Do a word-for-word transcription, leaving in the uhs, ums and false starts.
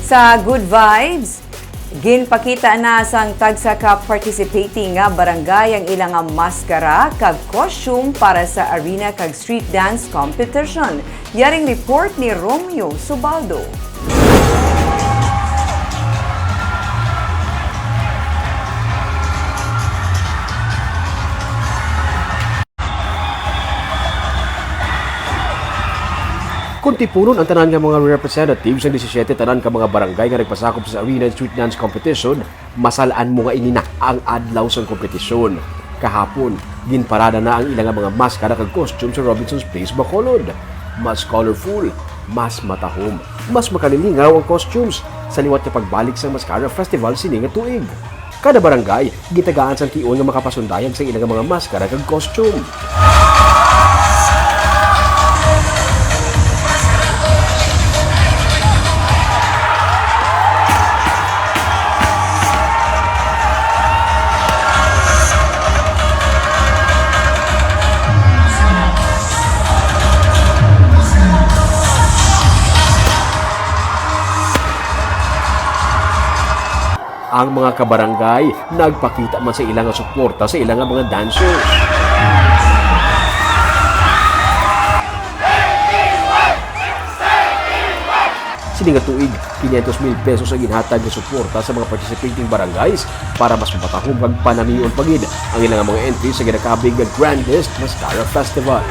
Sa Good Vibes, ginpakita na sang tagsa ka participating nga barangay ang ila nga maskara kag costume para sa arena kag street dance competition. Yaring report ni Romeo Subaldo. Kon tipunon ang tanan nga mga representatives sang disisiete tanan ka mga barangay nga nagpasakop sa arena and street dance competition, masal-an mo nga ini na ang adlaw sang kompetisyon. Kahapon, ginparada na ang ila nga mga maskara kag costume sa Robinson's Place, Bacolod. Mas colorful, mas matahom, mas makalilingaw ang costumes sa liwat nga pagbalik sang Mascara Festival sini nga tuig. Kada barangay gitagaan sang tion nga makapasundayag sa ila nga mga maskara kag costume. Ang mga kabarangay nagpakita man sa ila nga suporta sa ila nga mga dancers. Sini nga tuig, quinientos mil pesos ang ginhatag nga suporta sa mga participating barangays para mas mapatahom kag panamion pa gid ang ila nga mga entry sa ginakabig nga Grandest Mascara Festival.